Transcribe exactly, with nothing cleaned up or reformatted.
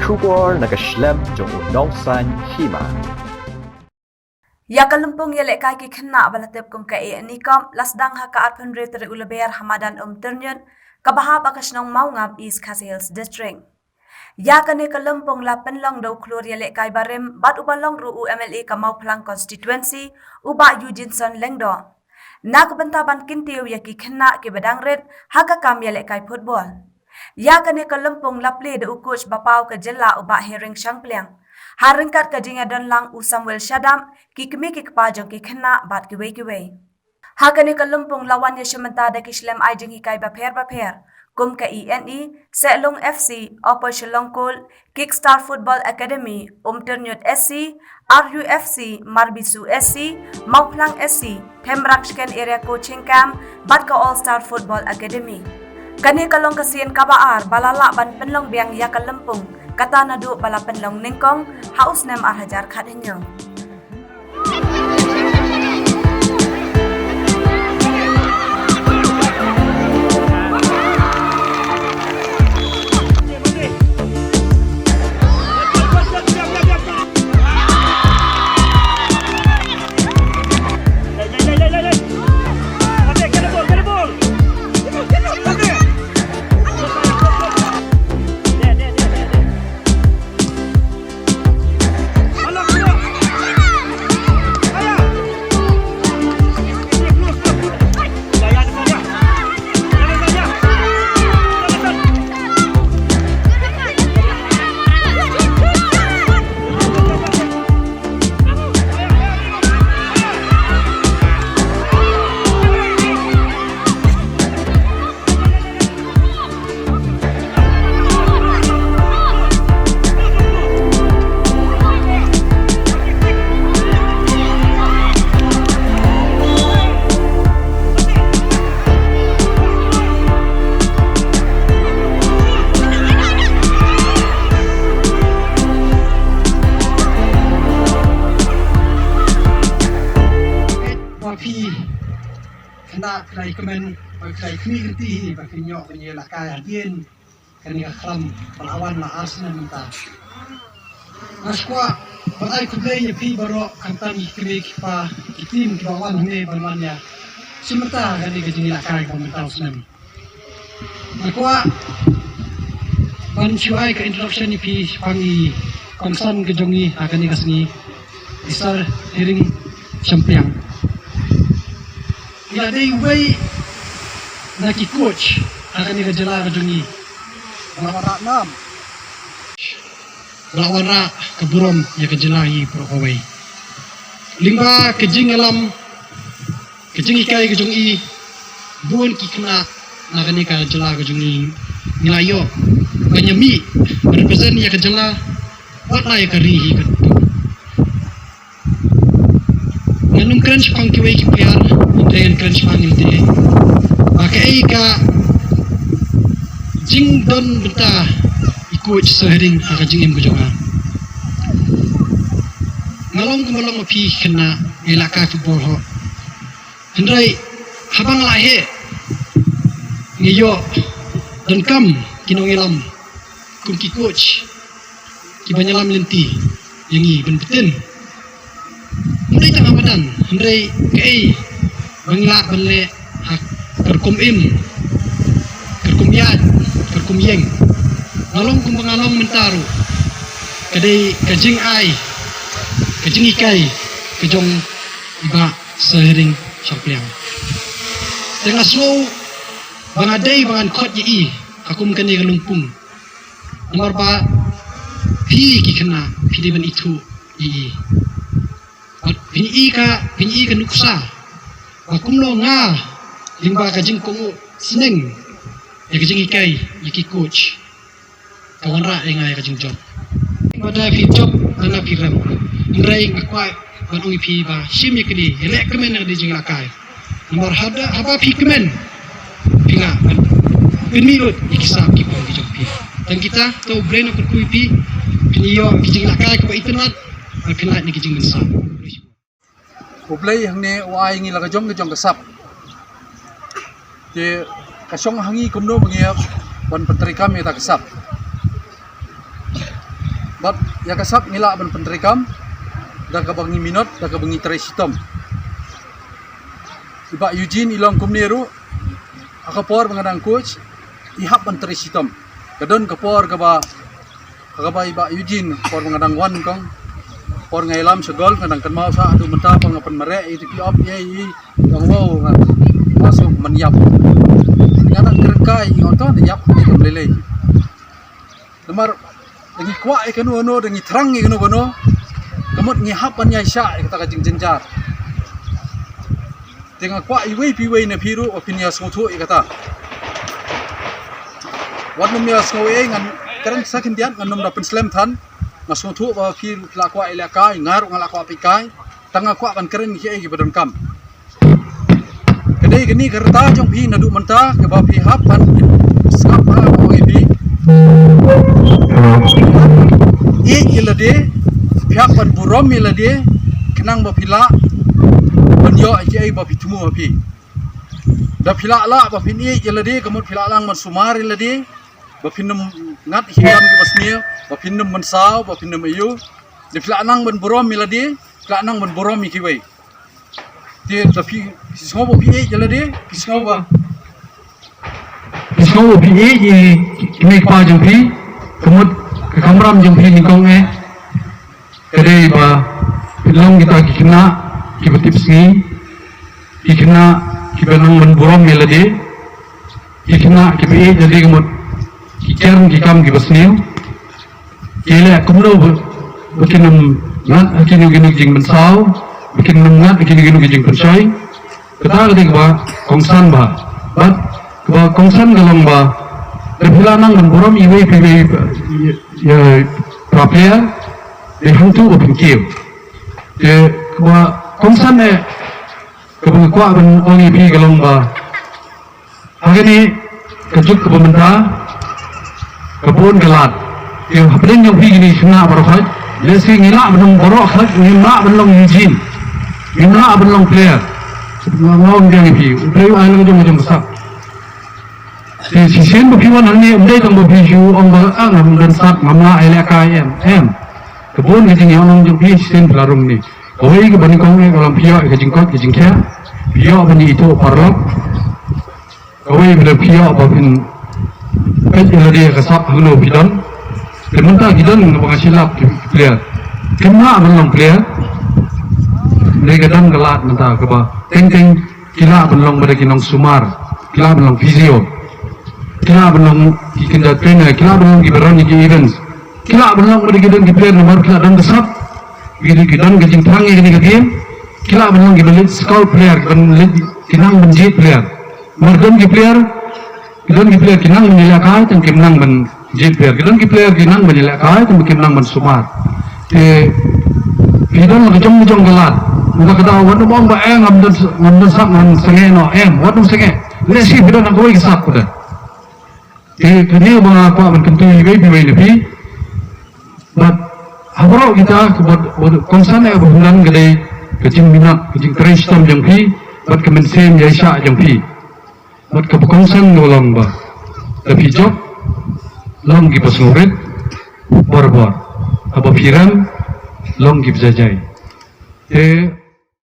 Khubor na ka shlem jong u nongsan hima. Ïa ka lympung ïalehkai ki khynnah ba la tip kum ka A N E Cup la sdang ha ka arphew hynriew tarik u Lber ha madan Umtyrñut kaba hap ha ka shnong Mawngap, East Khasi Hills District. Ïa kane ka lympung la pynlong da u khlur ïalehkai barim bad uba long ruh u M L A ka Mawphlang Constituency, u Bah Eugeneson Lyngdoh, na ka bynta ban kyntiew ïa ki khynnah kiba dang rit ha ka kam ïalehkai football. Ïa kane ka lympung la plie da u coach ba paw ka jylla u Bah Hering Shangpliang, ha ryngkat ka jingïadon lang u Samuel Shadap, ki kmie ki kpa jong ki khynnah bad kiwei kiwei. Ha kane ka lympung la wan ïashim bynta da ki shlem ai jinghikai bapher bapher kum ka A N E, Sehlung F C, Upper Shillong Colt, Kickstar Football Academy, Umtyrñut S C, R U F C, Marbisu S C, Mawphlang S C, Themraksken Area Coaching Camp bad ka All Star Football Academy. Kane ka long ka sien kaba ar ba la lah ban pynlong biang ïa ka lympung kata naduh ba la pynlong nyngkong ha u snem ar hajar khathynñiew. Ba phi khynnah phi la ïakmen, ba phi la ïakmen kynti hi ba phin ïoh ban ïalehkai hadien kane ka khlam ba la wan la ar snem mynta. Nga sngewkwah ban ai khublei ïa phi baroh, khamtam ki kmie ki kpa, ki team kiba wan hangne ban wan ïashim bynta kane ka jingïalehkai kaba mynta u snem. Nga kwah ban shu ai ka introduction ïa phi shaphang i kongsan ka jong ngi ha kane ka sngi, i Sir Hering Shangpliang. I la dei uwei na ki coach ha kane ka jylla ka jong ngi. Ba la wanrah nam, ba la wanrah ka burom ïa ka jylla ngi baroh kawei. Lyngba ka jingïalam, ka jinghikai ka jong i, bun ki khynnah na kane ka jylla ka jong i ngi la ïoh ban ïamih, ban represent ïa ka jylla bad la ïa ka ri hi katto. Ngan ym kren shaphang kiwei ki player, hynrei ngan kren shaphang ngi te. Ba kaei ka jingdon bynta i coach Sir Hering ha ka jingim ka jong nga. Nga long kumba long ma phi khynnah, nga ïalehkai football ho. Hynrei haba nga la heh, nga ïoh donkam ki nongïalam kum ki coach kiban ïalam lynti ïa ngi ban btin. Ym dei tang ha madan, hynrei kaei ba ngi lah ban leh ha ka rukom im, ka rukom ïaid, ka rukom ïeng. Nga long kumba nga long mynta ruh, ka dei ka jingai, ka jinghikai ka jong i Bah Sir Hering Shangpliang. Te nga sngew ba nga dei ba ngan khot ïa i ha kum kane ka lympung. Namar ba phi ki khynnah phi dei ban ithuh ïa i. Bad phin ïohi ka, phin ïohi ka nuksa ba kumno nga lyngba ka jingkohnguh sneng ïa ka jinghikai ïa ki coach, ka wanrah ïa nga ïa ka jingjop. Ba da phi jop, da phi rem. Hynrei nga kwah ban ong ïa phi ba shim ïa kane, ïaleh kmen ïa kane ka jingïalehkai. Namar haba, haba phi kmen, phi lah ban pynmih lut ïa ki sap ki pang ki jong phi. Tang kita, to U Blei un kyrkhu ïa phi, phin ïoh ki jingïalehkai kiba itynnad, bad phin lait na ki jingmynsiem. U Blei hangne u ai ngi la ka jong ka jong ka sap. Te ka shong ha ngi kumno ba ngi hap ban pyntreikam ïa kata ka sap. Ïa ka sap ngi lah ban pyntreikam da kaba ngi minot, da kaba ngi trei shitom. I Bah Eugene i long kumne ruh, ha ka por ba nga dang coach, i hap ban trei shitom. Ka don ka por kaba, kaba i Bah Eugene, por ba nga dang wan kong, por nga ïalam sha gol, nga dang kynmaw sha haduh mynta, por nga pynmareh ïa i, ong wow, nga, nga shu man ïap. Nga dang kren kai, nga ong to ïap, ïa kam lei lei. Namar da ngi kwah ïa kano kano, da ngi thrang ïa kano kano, ka mut ngi hap ban ïaishah ïa kata ka jingjynjar. Te nga kwah iwei pa iwei na phi ruh ba phin ïasngewthuh ïa kata. Wat nym ïasngew ei, ngan kren sa khyndiat, ngan nym da pynslem than. Nga sngewthuh ba phi ruh phi la kwah ïalehkai, nga ruh nga la kwah peit kai. Tang nga kwah ban kren ïa kiei kiba donkam. Ka dei kane ka rta jong phi naduh mynta kaba phi hap ban sngap ha, ong ïa phi. Ïeit ïa lade, phi hap ban burom ïa lade, khnang ba phi lah ban ïoh ïa kiei ba phi thmu ha phi. Da phi lah lah ba phin ïeit ïa lade, ka mut phi lah nang ban sumar ïa lade, ba phin nym ngat ïa ki kam kiba sniew, ba phin nym mynsaw, ba phin nym aiu. Da phi lah nang ban burom ïa lade, phi lah nang ban burom ïa kiwei. Te da phi, phi sngew ba phi ïeit ïa lade, phi sngew ba, phi sngew ba phi ïeit ïa ki mei kpa jong phi, ka mut ka kamram jong phi nyngkong eh ka dei ba phin long kita ki khynnah kiba tipsngi, ki khynnah kiba nang ban burom ïa lade, ki khynnah kiba ïeit ïa lade, ka mut ki kren ki kam kiba sniew. Ki leh kumno ba, ba kin ym ngat ha kino kino ki jingmynsaw, ba kin ym ngat ha kino kino ki jingpynshoi. Kata ka dei kaba kongsan bha. Bad kaba kongsan ka long ba da phi lah nang ban burom iwei pa iwei, ïa, ïa para player, dei hangtu ba phin kiew. Te kaba kongsan eh, kaba nga kwah ban ong ïa phi ka long ba ha kane ka juk kaba mynta ka bun ka lad. Te hapdeng jong phi kine ki khynnah baroh khoit, lehse ngi lah ban long baroh khoit, ngim lah ban long Eugene, ngim lah ban long player. Nga, nga ong ïa phi, U Blei u ai la ka jong ka jong ka sap. Te shisien ba phi wan hangne, ym dei tang ba phi shu ong ba, ah, ngam don sap, ngam lah ïalehkai, em, em. Ka bun ka jingïalang jong phi shisien phi la rung ne. Kawei kaba nyngkong eh ka long phi ïoh ka jingkoit ka jingkhiah, phi ïoh ban ïathuh paralok. Kawei ba phi ïoh ba phin peit ïa lade ka sap hangno phi don. Te mynta ki don kaba nga shylap ki player. Kim lah ban long player. Dei ka don ka lad mynta kaba teng teng ki lah ban long ba dei ki nongsumar. Ki lah ban long physio. Ki lah ban long ki kynja trainer. Ki lah ban long kiba run ïa ki events. Ki lah ban long ba dei ki don ki player namar ki la don ka sap. Ki don, ki don ka jingthrang ïa kane ka game. Ki lah ban long kiba leit scout player, kiba leit, ki nang ban jied player. Namar don ki player, ki don ki player ki nang ban ïalehkai tang kim nang ban jied player. Ki don ki player ki nang ban ïalehkai tang kim nang ban sumar. Te phi don la ka jong ka jong ka lad. Nga kata wat nym ong ba eh ngam don, ngam don sap, ngam sangeh noh, em, wat nym sangeh. Lehse phi don ha kawei ka sap kata. Te kane ba nga kwah ban kyntu iwei pa iwei na phi. Bad ha baroh kita ka bad, bad kongsan eh ba phi don ka dei ka jingminot, ka jingtrei shitom jong phi, bad ka mynsiem ïaishah jong phi. Bad kaba kongsan ka long ba da phi jop long kiba sngewrit bor bor. Haba phi rem long kiba jai jai. Te